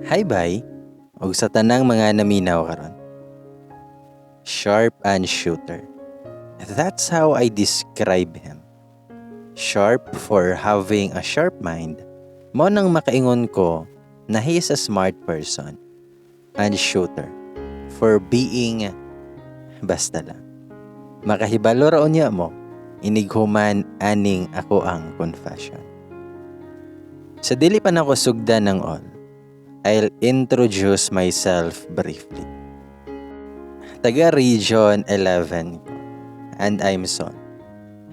Hi bye, ug sa tanang mga naminaw karon. Sharp and shooter. That's how I describe him. Sharp for having a sharp mind. Mao nang makaingon ko na he is a smart person. And shooter for being, basta lang. Makahibalo ra unya mo inighuman aning akoang confession. Sa dili pa nako sugdan ng all, I'll introduce myself briefly. Taga Region 11 ko and I'm Son.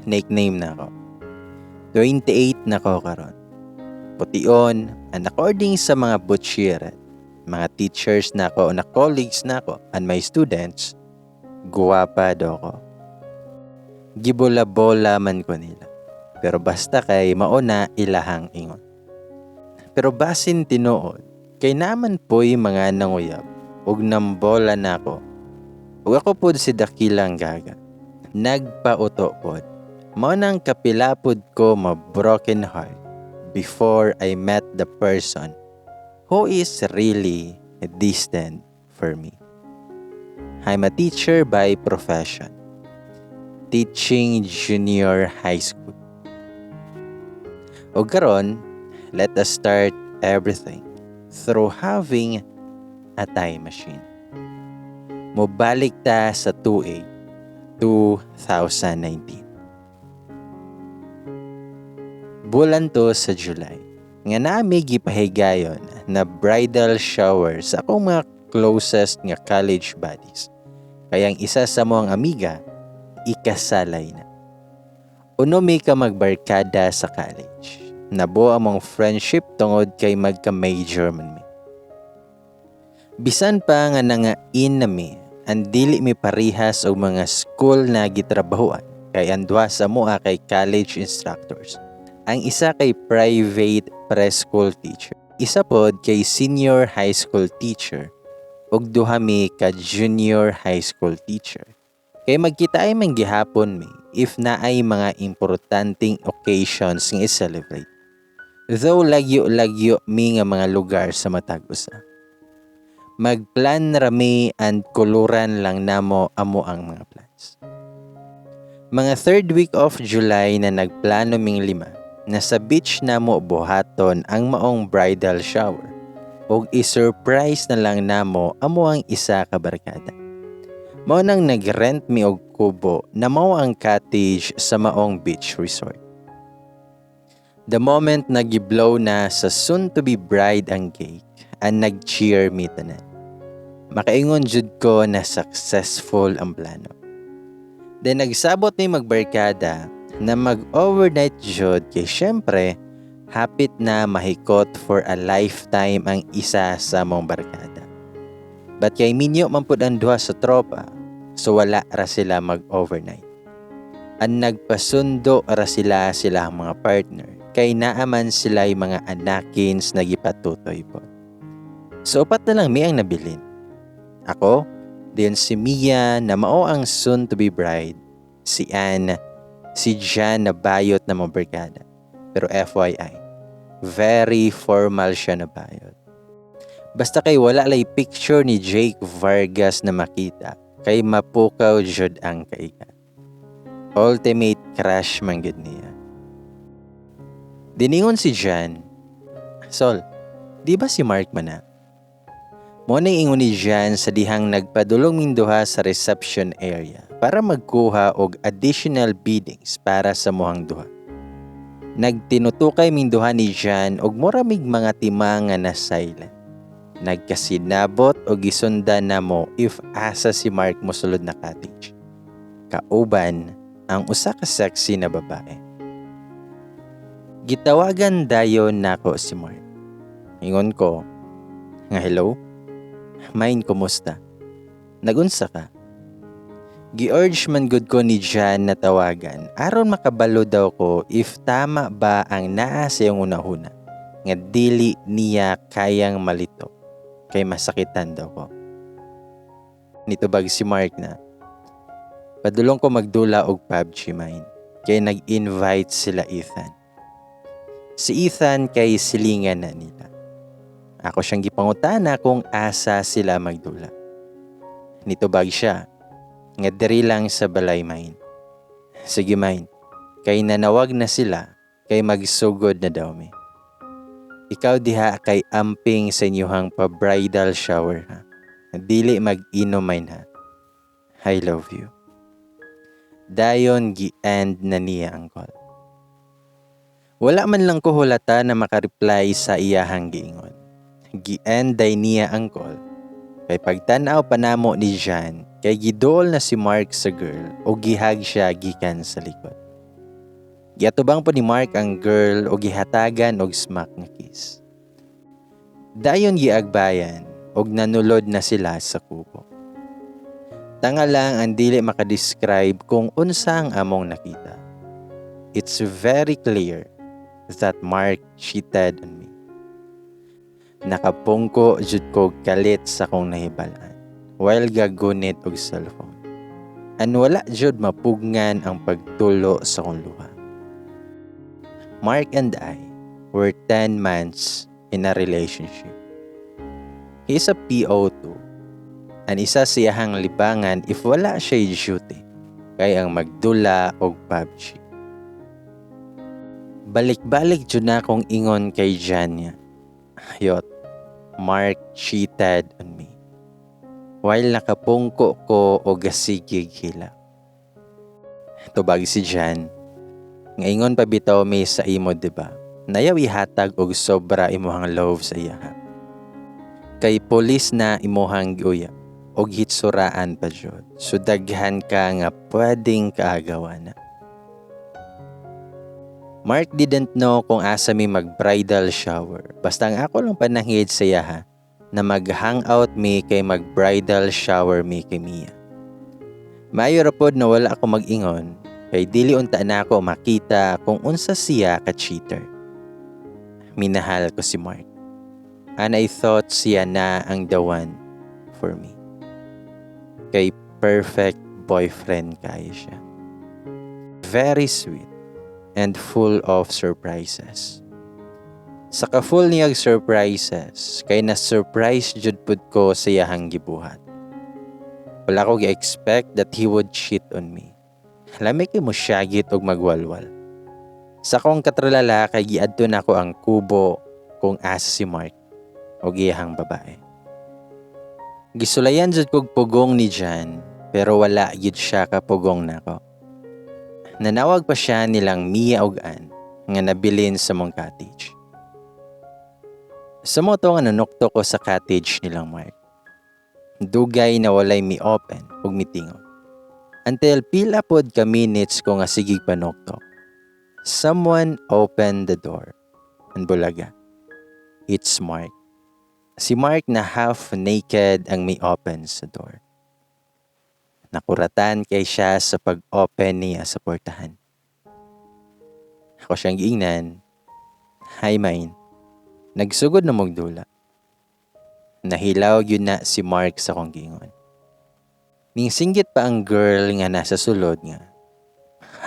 Nickname nako. 28 na ko karon. Pution and according sa mga butchiret, mga teachers nako na colleagues nako and my students, guwapa daw ko. Gibola-bola man ko nila. Pero basta kay mauna ilahang ingon. Pero basin tinuod, kay naman po'y mga nanguyab ug nambola nako. Ug ako pod si dakilang gaga. Nagpauto pod. Mao nang kapila pod ko ma broken heart before I met the person who is really destined for me. I'm a teacher by profession, teaching junior high school. O karon, let us start everything through having a time machine. Mobalik ta sa tuig 2019. Bulan to sa July nga nami gipahigayon na bridal shower sa akong mga closest nga college buddies. Kay ang isa sa among amiga ikasalay na. Uno mi ka magbarkada sa college. Nabuo among friendship tungod kay magka-major man mi. Bisan pa nga nangain na mi, ang dili mi parihas og mga school na gitrabahoan kay ang duha sa amoa kay college instructors. Ang isa kay private preschool teacher. Isa pod kay senior high school teacher ug duha mi ka junior high school teacher. Kay magkita ay man gihapon mi if naay mga importanteng occasions nga i-celebrate. Though lagyo-lagyo mi nga mga lugar sa matag usa. Magplan ra mi and kuluran lang namo amo ang mga plans. Mga third week of July na nagplano ming lima na sa beach namo buhaton ang maong bridal shower ug i-surprise na lang namo amo ang isa ka barkada. Mao nang nag-rent mi og kubo na mao ang cottage sa maong beach resort. The moment na giblow na sa soon-to-be bride ang cake and nag-cheer mi tanan. Makaingon jud ko na successful ang plano. Then nagsabot mi magbarkada na mag-overnight jud kay syempre hapit na mahikot for a lifetime ang isa sa among barkada. But kay minyo man pud ang duha sa tropa, so wala ra sila mag-overnight. Ang nagpasundo ra sila sila ang mga partner kay naaman sila mga anakins na gipatutoy po. So upat na lang mi ang nabilin. Ako, then si Mia na mao ang soon to be bride, si Anne, si Jan na bayot na mga barkada. Pero FYI, very formal siya na bayot. Basta kay wala lay picture ni Jake Vargas na makita, kay mapukaw jud ang kaigan. Ultimate crush man gid niya. Diningon si Jan, "Sol, di ba si Mark man na?" Mo na ingon ni Jan sa dihang nagpadulong ming duha sa reception area para magkuha og additional beddings para sa muhang duha. Nagtinutukay ming duha ni Jan og mura mig mga tima nga na silent. Nagkasinabot og gisundan namo if asa si Mark mosulod na cottage. Kauban ang usa ka sexy na babae. Gitawagan dayon nako si Mark. Ingon ko nga, "Hello, mine, kumusta? Nagunsa ka?" Gi-urge man gud ko ni Jan na tawagan aron makabalo daw ko if tama ba ang naa sa iyang hunahuna nga dili niya kayang malito kay masakitan daw ko. Nitubag si Mark na, "Padulong ko magdula og PUBG, mine, kay nag-invite sila Ethan." Si Ethan kay silingan na nila. Ako siyang gipangutana kung asa sila magdula. Nitubag siya nga diri lang sa balay, mine. Sige, mine, kay nanawag na sila kay magsugod na daw mi. Ikaw diha kay amping sa inyuhang pa-bridal shower ha. Dili mag-inom, mine, ha. I love you. Dayon gi-end na niya ang call. Wala man lang ko hulata na makareply sa iyahang giingon. Gi-end day niya ang call. Kay pagtan-aw pa namo ni Jan, kay giduol na si Mark sa girl o gi-hug siya gikan sa likod. Giatubang po ni Mark ang girl o gihatagan og smack nga kiss. Dayon giagbayan og nanulod na sila sa kubo. Tanga lang ang dili makadescribe kung unsa ang among nakita. It's very clear that Mark cheated on me. Nakapungko jud ko kalit sa akong nahibalan while gagunit og cellphone. An wala jud mapugngan ang pagtulo sa akong luha. Mark and I were 10 months in a relationship. He is a PO2. Ang isa siyahang libangan if wala siya duty kay ang magdula og PUBG. Balik-balik jud na akong ingon kay Janya. Hayot, Mark cheated on me. While nakapungko ko og gasigig hilak. Tubag si Jan. Ngaingon pa bitaw mi sa imo, diba? Nayaw ihatag og sobra imuhang love sa iya. Kay pulis na imuhang giuyab og hitsuraan pa jud. So daghan ka nga pwedeng kaagawa na. Mark didn't know kung asa mi mag-bridal shower. Basta ang ako lang pananghid sa iya ha, na mag-hangout mi kay mag-bridal shower mi kay Mia. Maayo ra pod na wala ako mag-ingon kay dili unta na ako makita kung unsa siya ka cheater. Minahal ko si Mark. And I thought siya na ang the one for me. Kay perfect boyfriend kaayo siya. Very sweet and full of surprises. Sa ka-full niyag surprises, kay na-surprise jud pud ko sa iyahang gibuhat. Wala ko gi-expect that he would cheat on me. Lami kay mo syagit og magwalwal. Sa akong katralala kay giadto nako ang kubo kung asa si Mark og iyahang babae. Gisulayan jud kog pugong ni Jan pero wala gyud siya kapugong nako. Nanawag pa siya nilang Mia og Ann nga nabilin sa mong cottage. Sa mao to nga nanukto ko sa cottage nilang Mark. Dugay na walay mi open ug mitingog. Until pila pod ka minutes ko nga sigig panuktok. Someone opened the door. Ang bulaga. It's Mark. Si Mark na half naked ang may open sa door. Nakuratan kay siya sa pag-open niya sa portahan. Ako siyang giingnan, "Hi, mine." Nagsugod na mogdula. Nahilaw yun na si Mark sa kong giingon. Ning singgit pa ang girl nga nasa sulod nga,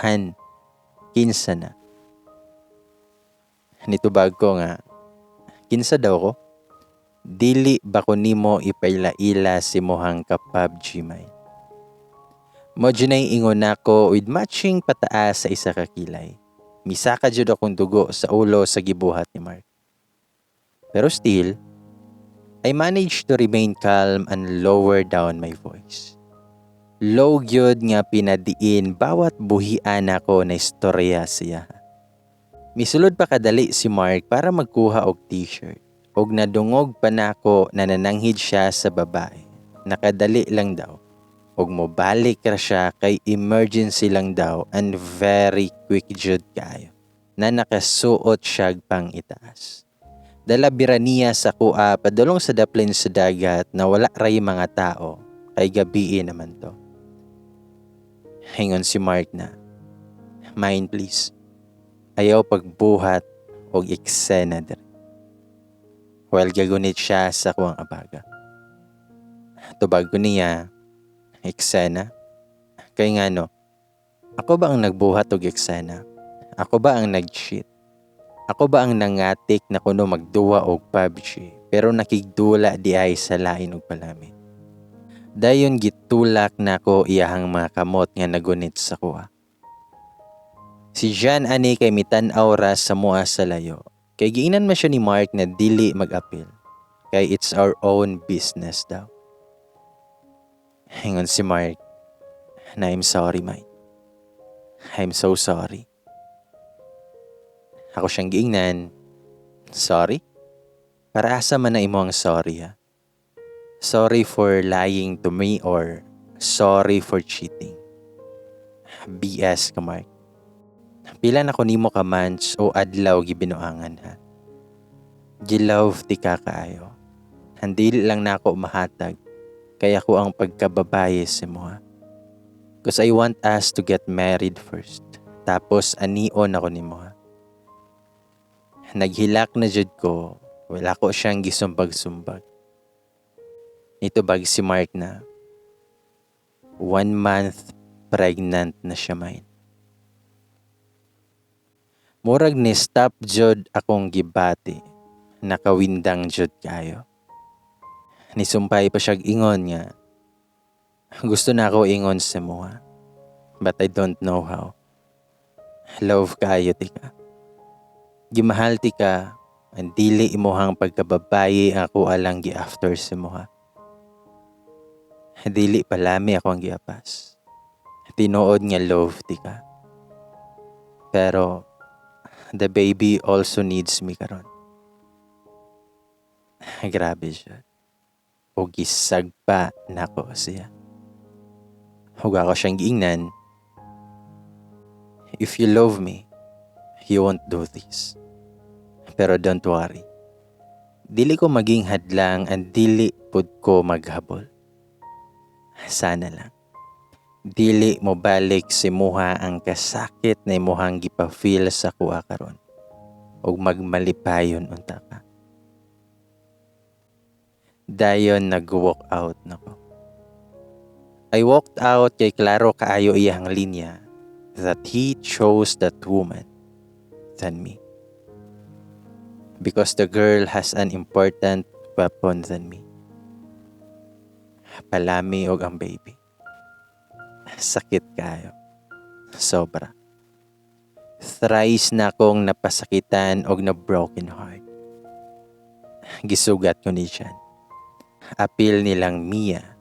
"Han, kinsa na?" Nitubag ko nga, "Kinsa daw ko? Dili ba ko nimo ipaila-ila si mohang ka-PUBG, mine?" Mo nay ingon nako with matching pataas sa isa ka kilay. Misaka jud akong dugo sa ulo sa gibuhat ni Mark. Pero still, I managed to remain calm and lower down my voice. Low gyud nga pinadiin bawat buhian nako na istorya siya. Misulod pa kadali si Mark para magkuha og t-shirt. Og nadungog pa nako na nananghid siya sa babae. Nakadali lang daw. Og mobalik ra siya kay emergency lang daw and very quick jud kaayo. Na nakasuot siya pang itaas. Dala bira niya sa kuha padulong sa daplin sa dagat na wala ray mga tao kay gabii naman to. Hingon si Mark na, "Mine, please. Ayaw pagbuhat og eksena diri." While gagunit siya sa kuwang abaga. Tubag ko niya, "Eksena? Kay ngano? Ako ba ang nagbuhat og eksena? Ako ba ang nag-cheat? Ako ba ang nangatik na kuno magduwa og PUBG?" Pero nakigdula diay sa lain og palami. Dayon gitulak nako iyahang mga kamot nga nagunit sa kuha. Si Jan ani kay mitan-aw ra sa mua sa layo. Kay giingnan man siya ni Mark na dili mag-apil. Kay it's our own business daw. Ingon si Mark na, "I'm sorry, mate. I'm so sorry." Ako siyang giingnan, "Sorry? Para asa man na imo ang sorry, ha? Sorry for lying to me or sorry for cheating? BS ka, Mark. Pila na ko nimo ka months o adlaw gibinuangan, ha? Gi-love ti ka kaayo. Dili lang nako mahatag kay ako ang pagkababaye sa imo, ha. 'Cause I want us to get married first. Tapos anion ako nimo, ha." Naghilak na jud ko, wala ko siyang gisumbag-sumbag. Nitubag si Mark na 1 month pregnant na siya, mine. Murag ni stop jud akong gibati, nakawindang jud kayo. Nisumpay pa siya ingon nga, "Gusto na ako ingon sa imo, but I don't know how. Love kayo ti ka. Gimahal ti ka, ang dili imuhang pagkababaye ang ako alang gi-after sa imo. Dili palami ako ang giapas. Tinuod nga love ti ka. Pero the baby also needs me karon." Grabe siya. O gisagpa nako siya. Ug ako siyang giingnan, "If you love me, you won't do this. Pero don't worry. Dili ko maging hadlang and dili pud ko maghabol. Sana lang dili mo balik sa imuha ang kasakit na imuhang gipa-feel sa kuha karon ug magmalipayon unta ka." Dayon nag-walk out nako. I walked out kay klaro kaayo iyang linya that he chose that woman than me. Because the girl has an important weapon than me. Palami og ang baby. Sakit kayo. Sobra. Thrice na akong napasakitan og na broken heart. Gisugat ko ni Jan. Apil nilang Mia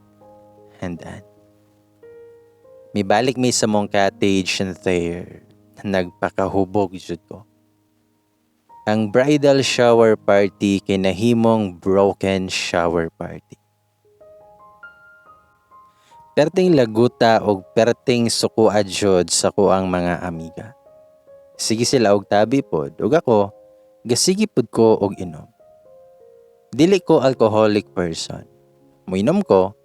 and Ann. Mibalik mi sa mong cottage and there, nagpakahubog jud ko. Ang bridal shower party kay nahimong broken shower party. Perting laguta og perting sukua jud sa kuang mga amiga. Sige sila og tabi pod ug ako gasige pod ko og inom. Dili ko alcoholic person. Moinom ko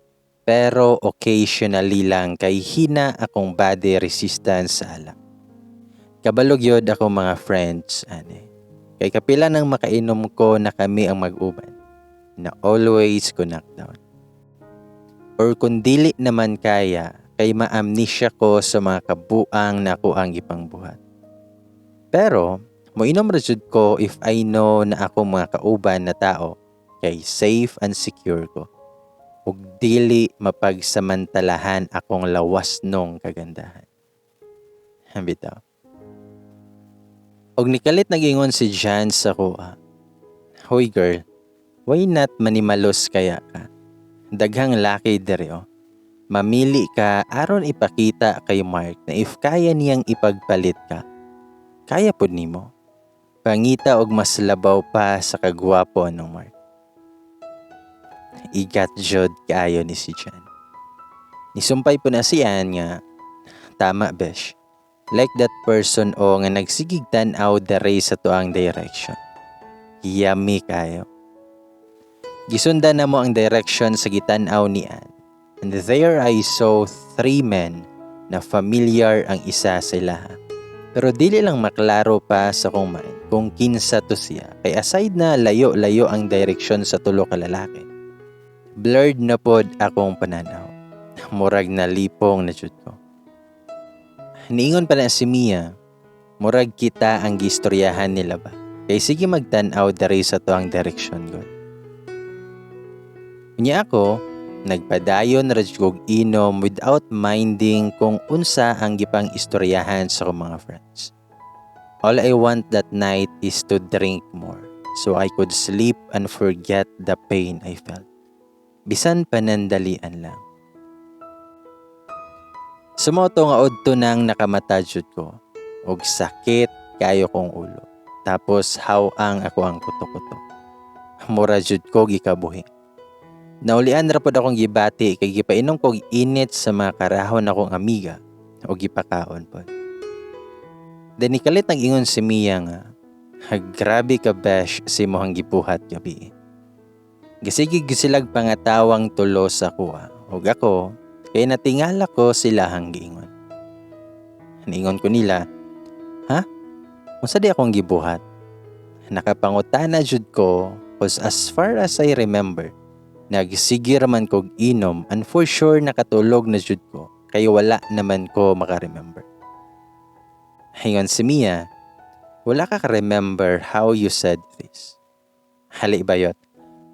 pero occasionally lang kay hina akong body resistance sa alak. Kabalo gyud ako mga friends ani. Kay kapila nang makainom ko na kami ang mag-uban na always ko knockdown. Or kung dili naman kaya kay ma-amnesia ko sa mga kabuang na ako ang gipangbuhat. Pero moinom ra jud ko if I know na akong mga kauban na tao kay safe and secure ko ug dili mapagsamantalahan akong lawas nung kagandahan. Bitaw. Og nikalit nagingon si Jan sa kuha, "Hoy girl, why not manimalos kaya ka? Daghang laki diri oh. Mamili ka aron ipakita kay Mark na if kaya niyang ipagpalit ka, kaya pud nimo. Pangita og mas labaw pa sa kagwapo anong Mark." Igat jud kaayo ni si Jan. Nisumpay po na si Ann nga, "Tama, besh. Like that person o nga nagsigig tan-aw dere sa tuang direction. Yummy kayo." Gisundan na mo ang direction sa gitan-aw ni Ann. And there I saw three men na familiar ang isa sa ilaha. Pero dili lang maklaro pa sa kong mind kung kinsa to siya. Kay aside na layo-layo ang direksyon sa tulo ka lalaki, blurred na pod akong pananaw. Murag na lipong na jud ko. Niingon pa na si Mia, "Murag kita ang gistoryahan nila ba? Kay sige magtan-aw diri sa tuang direksyon god." Unya ako, nagpadayon ra jud kog inom without minding kung unsa ang gipang istoryahan sa akong mga friends. All I want that night is to drink more so I could sleep and forget the pain I felt. Bisan panandalian lang. Sa mao to nga udto nang nakamata jud ko og sakit kayo kong ulo. Tapos haw-ang akoang kuto-kuto. Mura jud ko gikabuhi. Naulian ra pod akong gibati kay gipainom kog init sa mga karahon akong amiga o gipakaon pod. Then nikalit nag-ingon si Mia nga, "Grabe ka, besh, sa imong gibuhat gabii." Gasige silag pangatawang tulo sa kuha. Ug ako, kay natingala ko sila hang giingon. Niingon ko nila, "Ha? Unsa di akong gibuhat?" Nakapangutana jud ko 'cause as far as I remember, nagsige raman kog inom and for sure nakatulog na jud ko kay wala naman ko makaremember. Ingon si Mia, "Wala ka ka-remember how you said this. Hali bayot.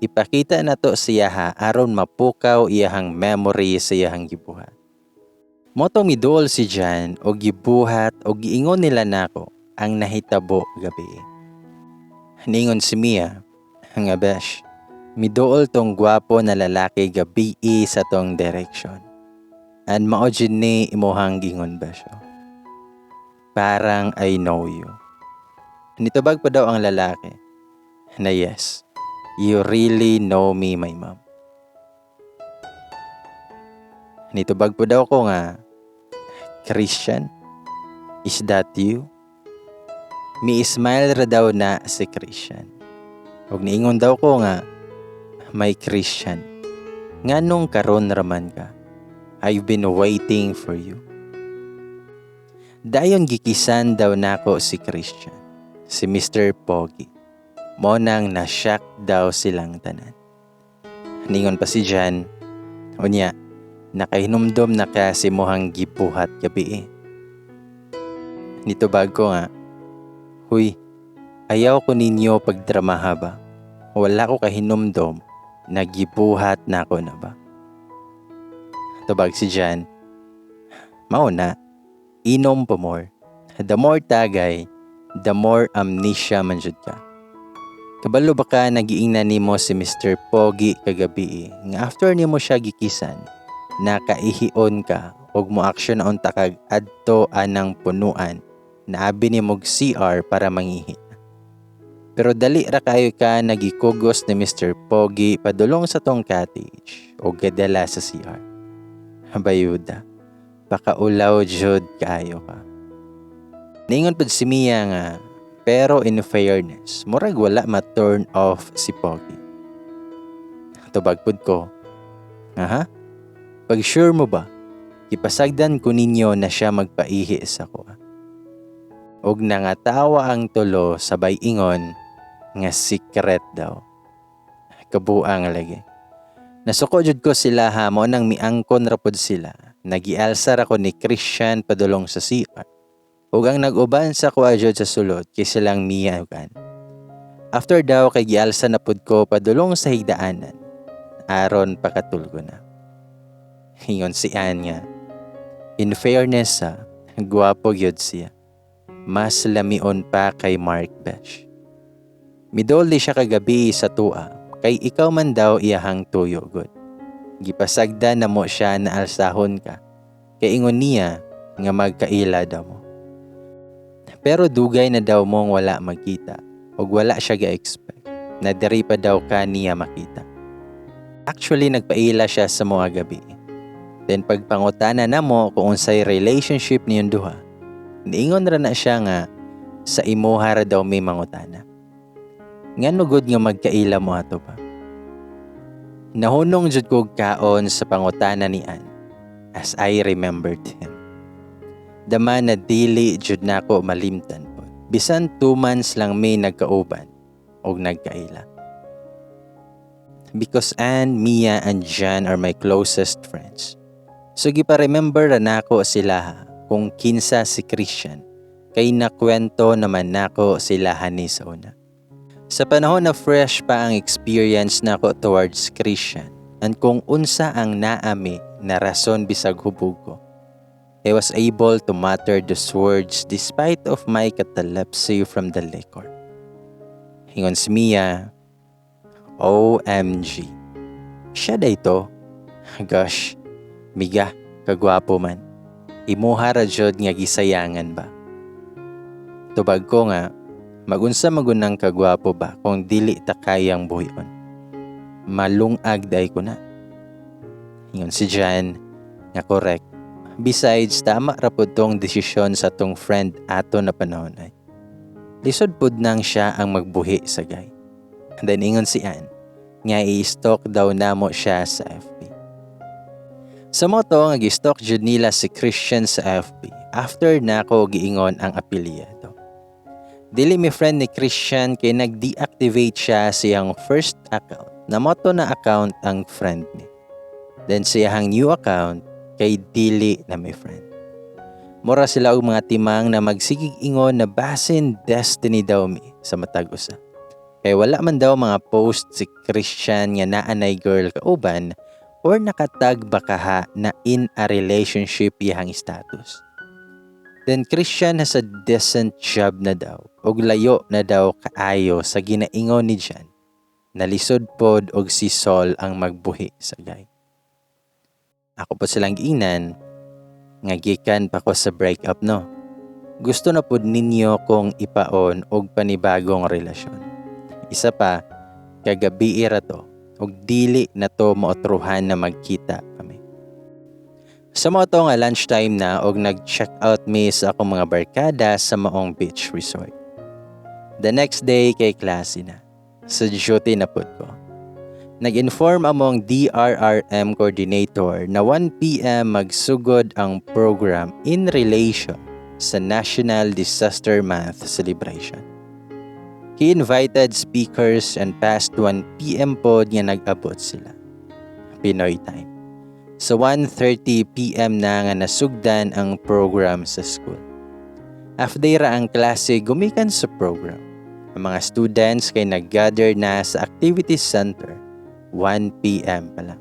Ipakita na to siya ha aron mapukaw iyahang memory sa iyahang gibuhat." Mao tong miduol si Jan og gibuhat og giingon nila nako ang nahitabo gabii. Ningon si Mia, nga, "Besh, miduol tong gwapo na lalaki gabii sa tong direction. And mao jud ni imuhang gingon, besh. Oh. Parang I know you." Nitubag pa daw ang lalaki na, "Yes, you really know me, my mom." Nitubag po daw ko nga, "Christian, is that you?" Mi-smile ra daw na si Christian. Ug niingon daw ko nga, "My Christian, nganong karon raman ka? I've been waiting for you." Dayon gikisan daw nako si Christian, si Mr. Pogi. Mao nang na-shock daw silang tanan. Ningon pa si Jan, "Unya, nakahinumdom na ka sa imuhang gibuhat gabii." Nitubag ko nga, "Huy, ayaw ko ninyo pagdramaha ba? Wala ko kahinumdom na gibuhat na ako na ba?" Tubag si Jan, "Mao na, inom pa more. The more tagay, the more amnesia man jud ka. Kabalo ba ka nagiingnan nimo si Mr. Pogi kagabi nga after nimo siya gikisan, nakaihion ka ug mo action na unta kag adto anang punuan na abi nimo og CR para mangihi? Pero dali ra kayo ka nagikugos ni Mr. Pogi padulong sa tong cottage o gadala sa CR. Bayuda, pakaulaw jud kaayo ka." Ningon pud si Mia nga, "Pero in fairness, murag wala ma-turn off si Pogi." Tubag pud ko, "Aha, pag sure mo ba, ipasagdan ko ninyo na siya magpaihi sa ko." Og nangatawa ang tulo sabay ingon nga secret daw. Kabuang lagi. Nasuko jud ko sila ha, mao nang miangkon ra pud sila. Nagialsa ra ko ni Christian padulong sa CR. Ug ang nag-uban sa kuha jud sa sulod kay silang Mia ug Ann. After daw kay gialsa na pud ko padulong sa higdaanan aron pakatulgo na. Ingon si Ann nga, "In fairness sa, gwapo gyud siya. Mas lamion pa kay Mark, besh. Midol di siya kagabi sa tua kay ikaw man daw iyahang tuyo gud. Gipasagda na mo siya na alsahon ka. Kay ingon niya nga magkaila daw mo. Pero dugay na daw mong wala magkita ug wala siya ga-expect na diri pa daw ka niya makita. Actually, nagpaila siya sa mga gabi. Then pagpangutana na mo kung unsay relationship niyong duha, niingon ra na siya nga sa imuha ra daw may mangutana. Ngano gud nga magkaila mo ato pa?" Nahunong jud kog kaon sa pangutana ni Ann as I remembered him. The man na dili jud nako malimtan pod. Bisan 2 months lang may nagkauban og nagkaila. Because Ann, Mia, and Jan are my closest friends. So gipa-remember ra nako sila ha, kung kinsa si Christian kay nakwento naman nako sila ni sa una. Sa panahon na fresh pa ang experience nako towards Christian, And kung unsa ang naa mi na rason bisag hubog ko. I was able to mutter those words despite of my catalepsy from the liquor. Ingon si Mia, "OMG. Siya diay to. Gosh, miga, kagwapo man. Imuha ra jud nga gisayangan ba?" Tubag ko nga, "Magunsa man gud nang kagwapo ba kung dili ta kayang buhion? Malungag diay ko na." Ingon si Jan nga correct. Besides, tama ra pud tong desisyon sa tong friend ato na panahon ay. Lisod pud nang siya ang magbuhi sa guy. And then ingon si Ann nga i-stalk daw namo siya sa FB. Sa mao to nga gi-stalk jud nila si Christian sa FB after nako giingon ang apelyido. Dili mi friend ni Christian kay nag-deactivate siya sa iyang first account na mao to na account ang friend ni. Then sa iyang new account kay dili na mi friend. Mura sila og mga timang na magsigig ingon na basin destiny daw mi sa matag usa. Kay wala man daw mga post si Christian nga naanay girl kauban or nakatag bakaha na in a relationship iyang status. Then Christian has a decent job na daw og layo na daw kaayo sa ginaingon ni Jan. Nalisod pod og si Sol ang magbuhi sa guy. Ako pod silang giingnan nga gikan pa ko sa breakup, no? Gusto na pod ninyo kong ipaon og panibagong relasyon. Isa pa, kagabi ra to og dili na to maotruhan na magkita kami. Sa mao to nga lunchtime na og nag-check out mi sa akong mga barkada sa maong beach resort. The next day kay klase na. Sa duty na pud ko. Nag-inform among DRRM coordinator na 1 p.m. magsugod ang program in relation sa National Disaster Month celebration. He invited speakers and past 1 p.m. pod nga nag-abot sila. Pinoy time. Sa 1:30 p.m. na nga nasugdan ang program sa school. Half day ra ang klase gumikan sa program. Ang mga students kay nag-gather na sa activity center 1 p.m. pa lang.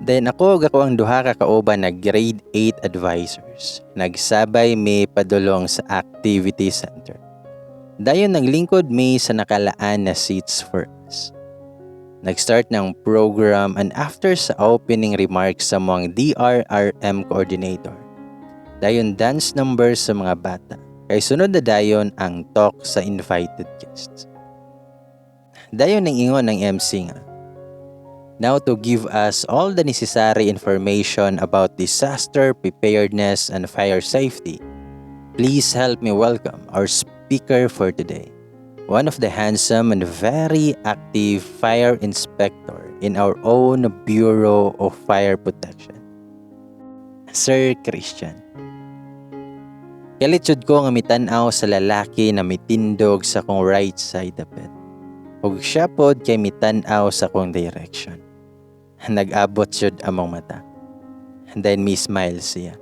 Then ako ug akoang duha ka kauban na grade 8 advisors. Nagsabay mi padulong sa activity center. Dayon naglingkod mi sa nakalaan na seats for us. Nag-start ng program and after sa opening remarks sa among DRRM coordinator. Dayon dance number sa mga bata. Kay sunod na dayon ang talk sa invited guests. Dayon nang ingon ng MC nga, "Now, to give us all the necessary information about disaster preparedness and fire safety, please help me welcome our speaker for today, one of the handsome and very active fire inspector in our own Bureau of Fire Protection, Sir Christian." Kalit jud ko nga mitan-aw sa lalaki na mitindog sa akong right side dapit. Ug siya pod kay mitan-aw sa akong direction. Nag-abot jud among mata. And then mi smile siya.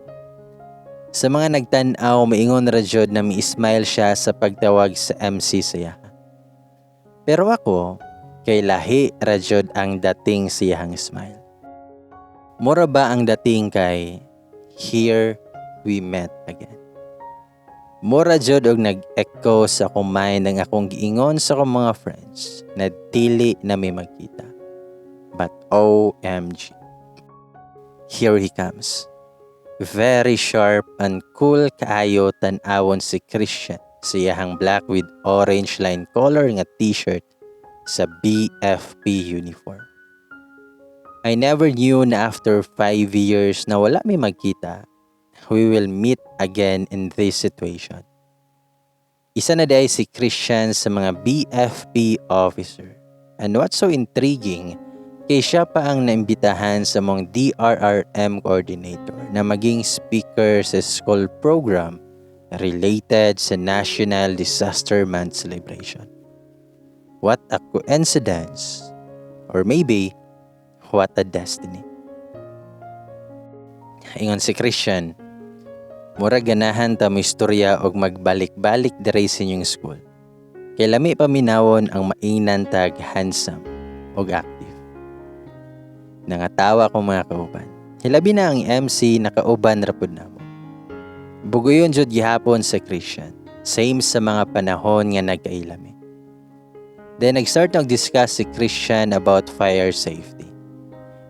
Sa mga nagtan-aw, maingon ra jud na mi-smile siya sa pagtawag sa MC siya. Pero ako, kay lahi ra jud ang dating siyang smile. Mura ba ang dating kay here we met again. Mura jud og nag-echo sa akong mind ang akong giingon sa akong mga friends na dili na mi magkita. But OMG. Here he comes. Very sharp and cool kaayo tan-awon si Christian sa iyahang black with orange line color nga t-shirt sa BFP uniform. I never knew na after 5 years na wala mi magkita, we will meet again in this situation. Isa na diay si Christian sa mga BFP officer. And what's so intriguing, kay siya pa ang naimbitahan sa among DRRM coordinator na maging speaker sa school program related sa National Disaster Month celebration. What a coincidence! Or maybe, what a destiny. Ingon si Christian, "Mura ganahan ta mo istorya og magbalik-balik diri sa inyong school. Kay lami paminawon ang maingnan tag handsome og active." Nangatawa akong mga kauban. Hilabi na ang MC, nakauban ra pud namo. Buguyon jud gihapon sa Christian. Same sa mga panahon nga nagkaila mi. Then nag-start nag-discuss si Christian about fire safety.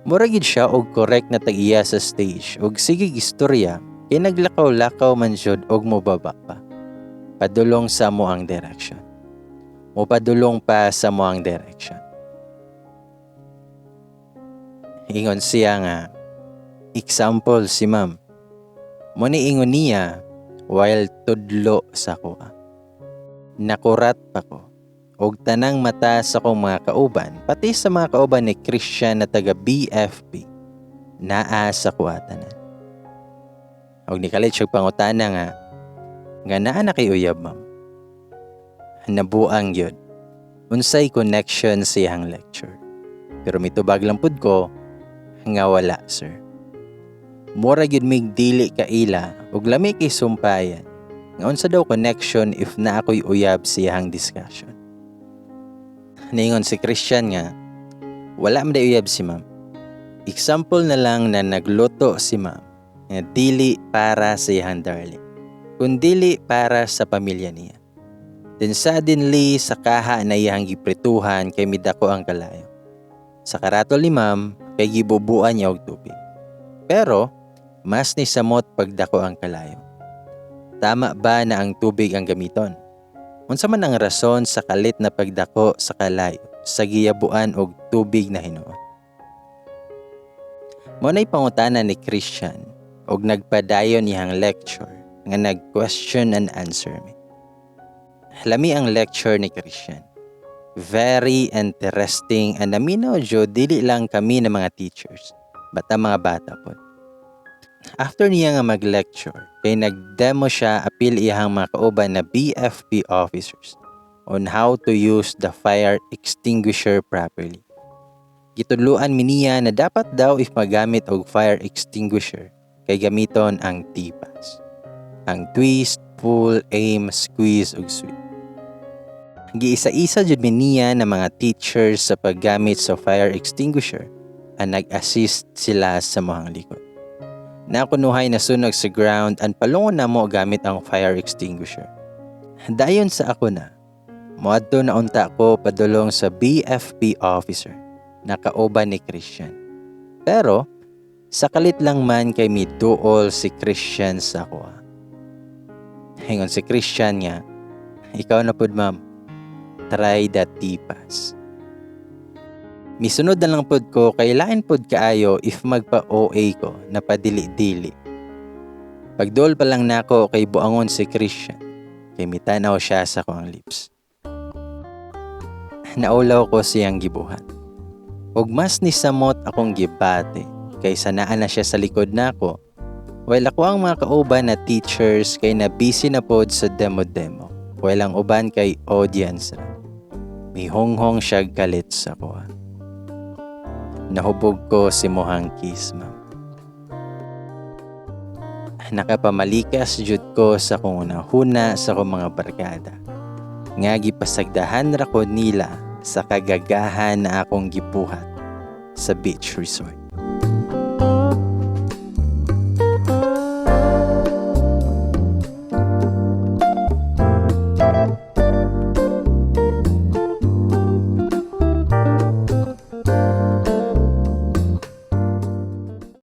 Mura gid siya og correct na tag-iya sa stage og sige istorya kay naglakaw-lakaw man jud og mobaba pa. Padulong sa amoang direction. Mopadulong pa sa amoang direction. Ingon siya nga, example si ma'am. Mao ni ingon niya while tudlo sa akoa. Nakurat pa ko. Og tanang mata sa akong mga kauban, pati sa mga kauban ni Christian na taga BFP, naa sa akoa tanan. Og nikalit siya pangutana nga naa na kay uyab, ma'am. Nabuang gyud. Unsay connection sa iyang lecture. Pero mitubag lang pud ko nga wala, sir. Mura gyud mig dili kaila ug lami kay sumpayan. Nga unsa daw connection if naa ko'y uyab sa iyang discussion. Niingon si Christian nga wala man day uyab si ma'am. Example na lang na nagluto si ma'am nga dili para sa iyang darling, kun dili para sa pamilya niya. Then suddenly sa kaha na iyang giprituhan kay midako ang kalayo. Sa karatol ni ma'am kay gibubuan niya og tubig. Pero mas ni samot pagdako ang kalayo. Tama ba na ang tubig ang gamiton? Unsa man ang rason sa kalit na pagdako sa kalayo sa giyabuan og tubig na hinuon? Mao na'y pangutana ni Christian og nagpadayon iyang lecture nga nag-question and answer mi. Lami ang lecture ni Christian. Very interesting and naminaw jud dili lang kami na mga teachers, but ang mga bata pod. After niya nga mag-lecture, kay nag-demo siya apil iyang mga kauban na BFP officers on how to use the fire extinguisher properly. Gitudloan mi niya na dapat daw if magamit og fire extinguisher kay gamiton ang TPAS. Ang twist, pull, aim, squeeze ug sweep. Giisa-isa jud mi niya na mga teachers sa paggamit sa fire extinguisher ang nag-assist sila sa among likod. Nakunuhay na sunog sa ground ang palungon namo gamit ang fire extinguisher. Dayon sa ako na, moadto na unta ko padulong sa BFP officer na kauban ni Christian. Pero sa kalit lang man kay miduol si Christian sa ako. Ingon si Christian nga, "Ikaw na pud, ma'am, try the TPAS." Misunod na lang pod ko kay lain pod kaayo if magpa-OA ko na padili-dili. Pagdol pa lang nako kay buangon si Christian kay mitanaw siya sa akong lips. Naulaw ko siyang gibuhat. Ug mas ni samot akong gibati kay sanaan na siya sa likod nako while ako ang mga kauban na teachers kay na busy na pod sa demo-demo while ang uban kay audience ra. Mihonghong siya kalit sa akoa. "Nahubog ko sa imuhang kiss, ma'am." Nakapamalikas jud ko sa akong hunahuna sa akong mga barkada. Nga gipasagdahan ra ko nila sa kagagahan na akong gibuhat sa beach resort.